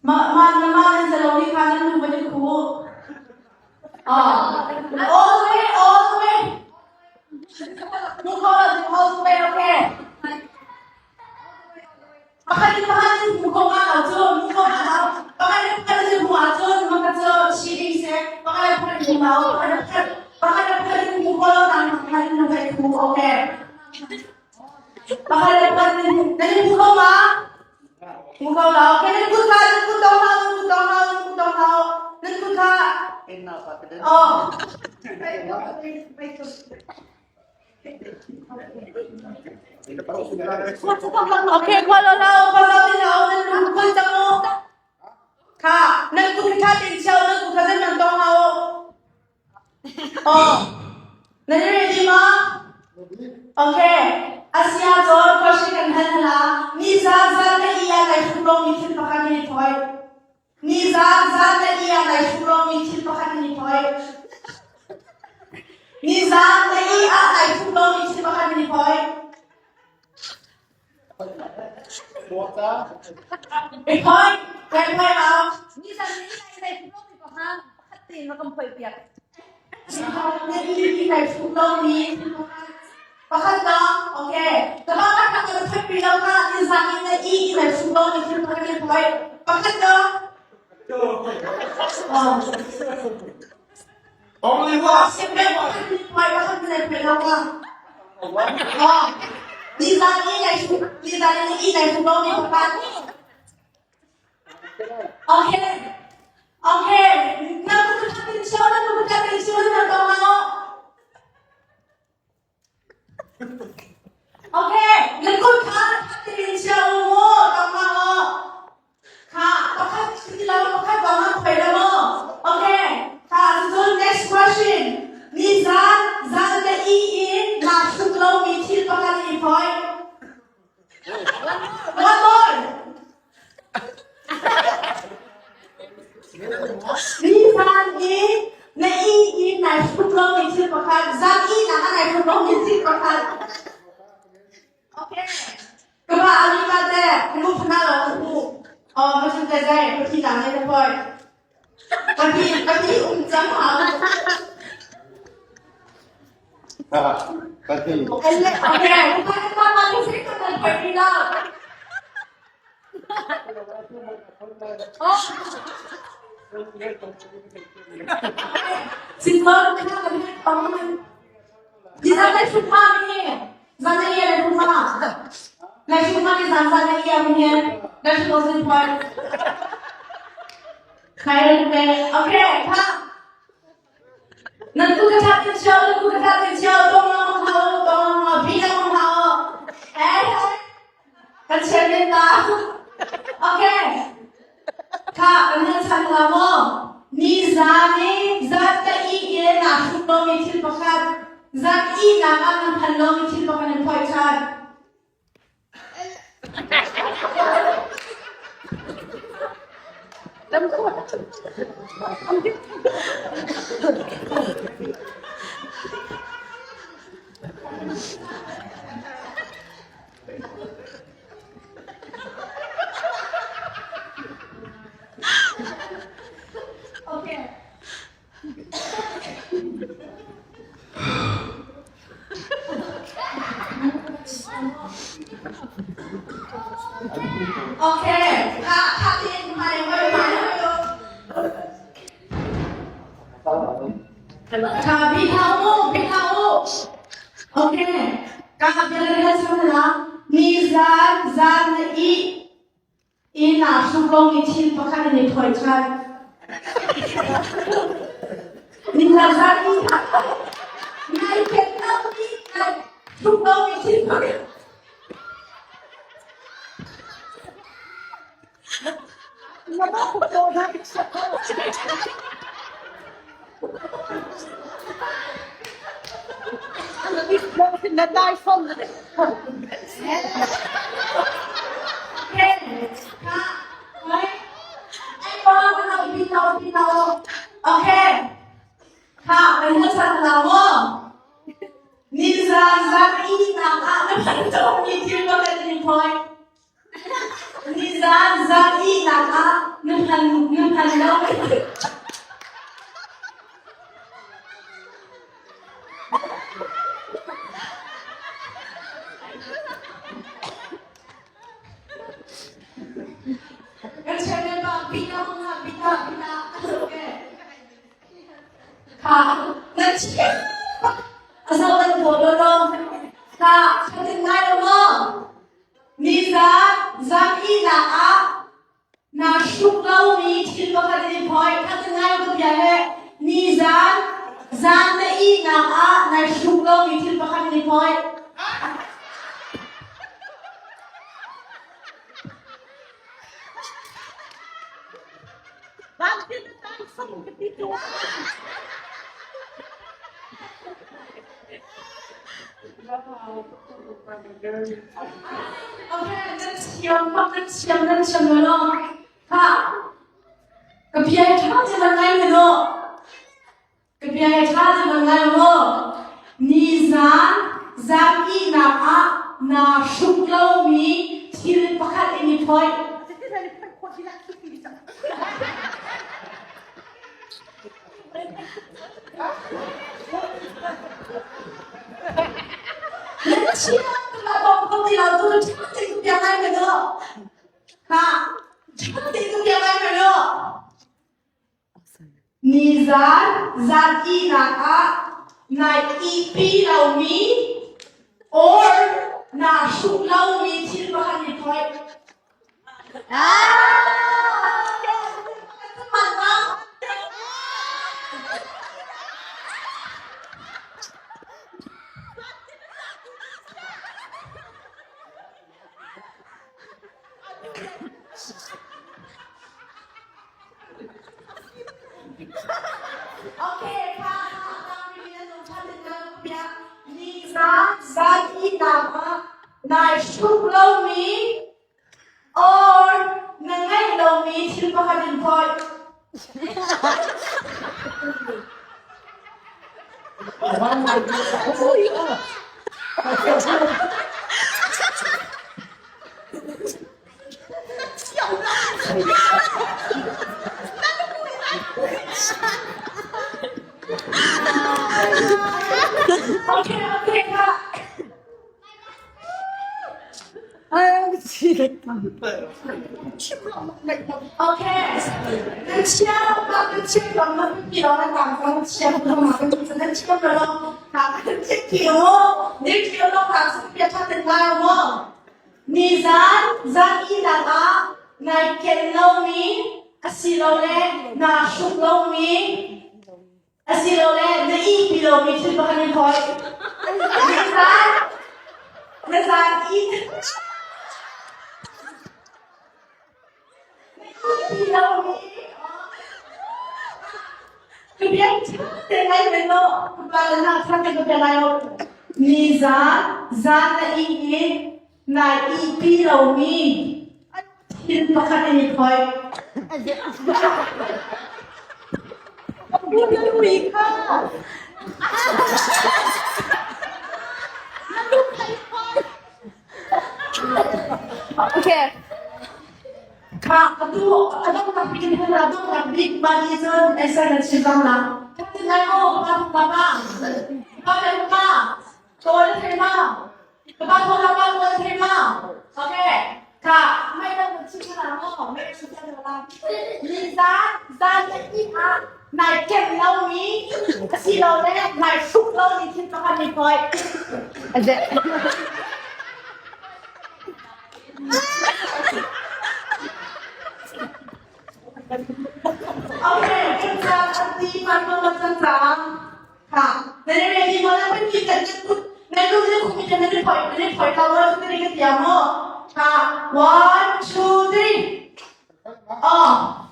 Mah mah na mah nan zalo ni kha nan lu van i khuh. Ah, all the way, all the way. Mu kho la all the way, okay. Pakhat in pakhat in mu kho nga lo cu, mu kho nga lo. Pakhat in pakhat in mu ahcun maka cu cheating si. Pakhat in pakhat in mu lo, pakhat in pakhat pakhat in pakhat in mu kho lo nang pakhat in mu kai khu, okay. Pakhat in pakhat in nan in mu kho ma? Mu kho lo. Okay, nan kut kha, nan kut dong hau, nan kut dong hau, nan kut dong hau. Nan kut kha. Oh. Okay, khua lo lo, khua lo tin lo, nan lu khun cang u. Kha, nan kut kha tin cheu, nan kut kha zan nan tong hau. Oh, nan ready ma? Okay, asia chon question kan hal hala. Ni za za na iya kai thuk mi thil pakhat ni thoi. Nizaan zan na i ah nai hrum lomi thil pakhat in i phoih. Nizaan na i ah nai hrum lomi thil pakhat in i phoih. I phoih, kai phoih au. Nizaan na i ah nai hrum lomi pakhat pakhat tein rak kan phoih piak. Nizaan na i nai hrum lomi thil pakhat pakhat na okay. Tama ka ka ka phoih pi lo kha nizaan in na i nai hrum lomi thil pakhat in i phoih. Pakhat na Oh. Only one. Siyempre, pakhat pakhat na phoih lo kha. Oh. Nizaan i nai hrum nizaan in na i nai hrum lomi pakhat. Okay. Okay. Na kut ka na kut ka na tong ano? Okay. Na kut kha tin siya mo tong mo. Kha pakhat sila pakhat bang ang khoi la mo. Okay. Kha so next question. Ni zan zan na i in na suk lo mi thil pakhat i phoi. One more. Nizan i na i i nai hruk lomi thil pakhat, zan i nak ah nai hruk lomi thil pakhat. Okay. Ka pa ali ka te, mu phana lo mu. Oh, ma chun te zai, pathi tang ne ka poi. Pathi pathi um chang ha. Pathi. Okay, pa pa pa ni sik ka poi ni la. Sinmon kha kan pang Zan lai thuma mi zan lai lai thuma lai thuma ni zan zan lai ya mi lai thuma sin poi khai le okay kha Nan ku ka that tin chiao, nan ku ka that tin chiao, tong lang hau, tong lang hau, bi lang hau. Eh, kan chian men ta. Okay. Kha, kan han chan la mo. Ni za ni zat ka i ye na hruk lo mi thil pakhat. Zat i na nga nan phan lo mi thil pakhat in phoi chan. Okay. Okay, kha kha tin mai mai mai Kha bi thau mu, bi thau u. Okay, ka ka le chang la ni zan zan na i Inn ah hruk i thil pakhat an i phoih ṭhan. Ningzan i nai phet lomi nai hruk lomi thil pakhat. Na dai fong. Okay. Kha, kan na chan la mo. Nizan zan i nak ah na phan mi thil ka kan in phoi. Nizan. Nizan zan ihnak ah na hman na hman lo. Kan channel ba bina mga bina bina okay. Kha nan chiah asau kan thaw lo lo. Kha khatin ngai lo maw? Nizan zan ihnak ah naa hruk lomi thil pakhat in i phoih. Khatin ngai lo ka bia he. Nizan zan na ihnak ah nai hruk lomi thil pakhat in i phoih. Okay, nan thiam bak nan thiam nan thiam lo lo. Ha. Ka bia tha te man ngai me lo. Ka bia tha te man ngai mo. Ni zan zan ihnak ah naa hruk lomi thil pakhat in i phoih. Nizan zan ihnak ah nai ihpi lomi or naa hruk lomi thil pakhat i phoih. Nai hruk lomi Or na ngeih lomi thil pakhat in phoih. Okay, okay, kak. Okay. Nan chiam ma nan chiam lam ma pi lo nan tang nan chiam lo ma kan nan chiam lo ka kan chiam ki mo ni ki lo ka su pia tha ten la mo ni zan zan i la a nai ken lo mi asilole na hruk lo mi Asilole na ihpi lomi thil pakhat in phoih. Nizan, na zan i na ihpi lomi ka biak ṭha lai men law ka pa le hna ṭha te ka bia lai lo. Nizan, zan na ih i na ihpi lomi thil pakhat in i phoih. Okay. Kha atu adong nak bik in adong nak bik ma ni cun ai sai na chim bang la. Kan ngai o pa pa pa pa pa pa Kawl thei ma Ka pa thong la pa kawl thei ma Okay. Kha mai dang na chim la mo mai chim la Ni zan zan le i ah nai kem lo mi asilole nai hruk lo mi thil pakhat ni poi. Okay, kan caan an ti man man kan caan. Ha, na ready mo na kan kan na lu na kumi kan na phoi na phoi ka lo na ka tiam mo. Ha, one, two, three. Oh.